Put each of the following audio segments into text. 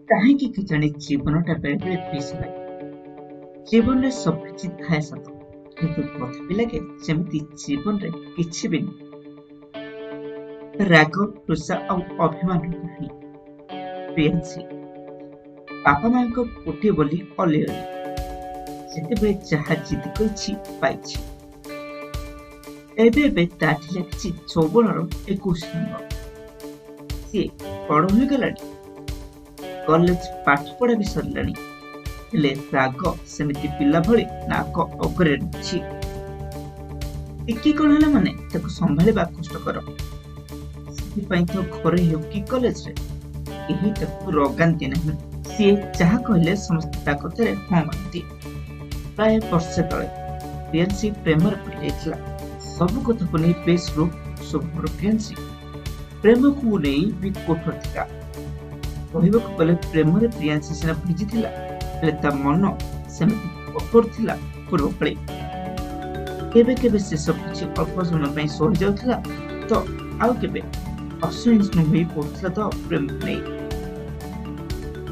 କାହିଁକି କେଜାଣି ଜୀବନଟା ବେଳେବେଳେ ବିଷ ଲାଗେ। ଜୀବନରେ ସବୁକିଛି ଥାଏ ସତ, କିନ୍ତୁ ତଥାପି ଲାଗେ ଯେମିତି ଜୀବନରେ କିଛି ବି ନାହିଁ। ରାଗ, ରୁଷା ଆଉ ଅଭିମାନର କାହାଣୀ। ପ୍ରିୟାଂଶୀ ବାପା ମାଙ୍କ ଗୋଟିଏ ବୋଲି ଅଲିଅଳି, ଯେତେବେଳେ ଯାହା ଜିଦି କରିଛି ପାଇଛି। ଏବେ ଏବେ ତାଠି ଲାଗିଛି ଯୌବନର 21 ରଙ୍ଗ। ସିଏ ବଡ଼ ହୋଇଗଲାଣି, କଲେଜ ପାଠପଢ଼ା ବି ସରିଲାଣି, ହେଲେ ରାଗ ସେମିତି ପିଲା ଭଳି ନାକ ଅଗରେ ରହିଛି। ଟିକେ କଣ ହେଲା ମାନେ ତାକୁ ସମ୍ଭାଳିବା କଷ୍ଟକର। ସେଥିପାଇଁ ତ ଘରେ ହେଉ କି କଲେଜରେ କେହି ତାକୁ ରଗାନ୍ତି ନାହିଁ। ସିଏ ଯାହା କହିଲେ ସମସ୍ତେ ତା କଥାରେ ହଁ ମାରନ୍ତି। ପ୍ରାୟ ବର୍ଷେ ତଳେ ପ୍ରିୟାଂଶୀ ପ୍ରେମରେ ପଡ଼ିଯାଇଥିଲା। ସବୁ କଥାକୁ ନେଇ ବେଶ ରୁଫ ସ୍ୱଭାବର ପ୍ରିୟାଂଶୀ ପ୍ରେମକୁ ନେଇ ବି କଠୋର ଥିଲା। କହିବାକୁ ଗଲେ ପ୍ରେମରେ ପ୍ରିୟାଂଶୀ ସିନା ଭିଜିଥିଲା, ହେଲେ ତା ମନ ସେମିତି କଠୋର ଥିଲା ପୂର୍ବ ଭଳି। କେବେ କେବେ ସେ ସବୁ କିଛି ଅଳ୍ପ ସମୟ ପାଇଁ ସହିଯାଉଥିଲା ତ ଆଉ କେବେ ଅସହିଷ୍ଣୁ ହୋଇ ପଡୁଥିଲା ତ ପ୍ରେମକୁ ନେଇ।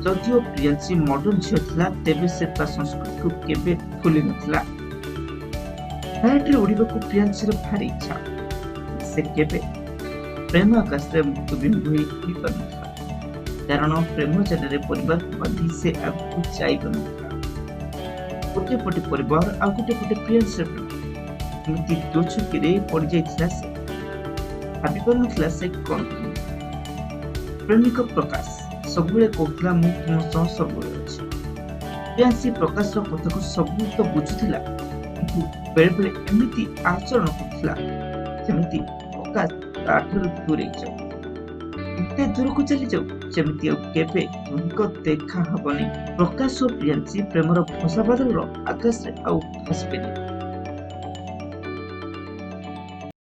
ଯଦିଓ ପ୍ରିୟାଂଶୀ ମଡର୍ଣ୍ଣ ଝିଅ ଥିଲା, ତେବେ ସେ ତା ସଂସ୍କୃତିକୁ କେବେ ଭୁଲି ନଥିଲା। ଫ୍ଲାଇଟରେ ଉଡ଼ିବାକୁ ପ୍ରିୟାଂଶୀର ଭାରି ଇଚ୍ଛା। ସେ କେବେ ପ୍ରେମ ଆକାଶରେ ମୁକ୍ତ ବିମ୍ବ ହୋଇ ଉଡ଼ିପାରୁନଥିଲା, କାରଣ ପ୍ରେମ ଜାଲରେ ପରିବାରକୁ ବାନ୍ଧି ସେ ଆଗକୁ ଯାଇପାରୁନଥିଲା। ଗୋଟିଏ ପଟେ ପରିବାର ଆଉ ଗୋଟିଏ ପଟେ ପ୍ରିୟାଂଶୀର ପ୍ରେମ, ଏମିତି ଦୋଛକିରେ ପଡ଼ିଯାଇଥିଲା। ସେ ଭାବି ପାରୁନଥିଲା ସେ କଣ କରିବ। ପ୍ରେମିକ ପ୍ରକାଶ ସବୁବେଳେ କହୁଥିଲା, ମୁଁ ତୁମ ସହ ସବୁବେଳେ ଅଛି। ପ୍ରିୟାଂଶୀ ପ୍ରକାଶର କଥାକୁ ସବୁ ତ ବୁଝୁଥିଲା, କିନ୍ତୁ ବେଳେବେଳେ ଏମିତି ଆଚରଣ କରୁଥିଲା ଯେମିତି ପ୍ରକାଶ ତାଠାରୁ ଦୂରେଇ ଯାଉ, ଏତେ ଦୂରକୁ ଚାଲିଯାଉ ଯେମିତି ଆଉ କେବେ ଦୁହିଁଙ୍କ ଦେଖା ହବନି। ପ୍ରକାଶ ଓ ପ୍ରିୟାଂଶୀ ପ୍ରେମର ଭସା ବାଦଲର ଆକାଶରେ ଆଉ ଭାସିବେନି।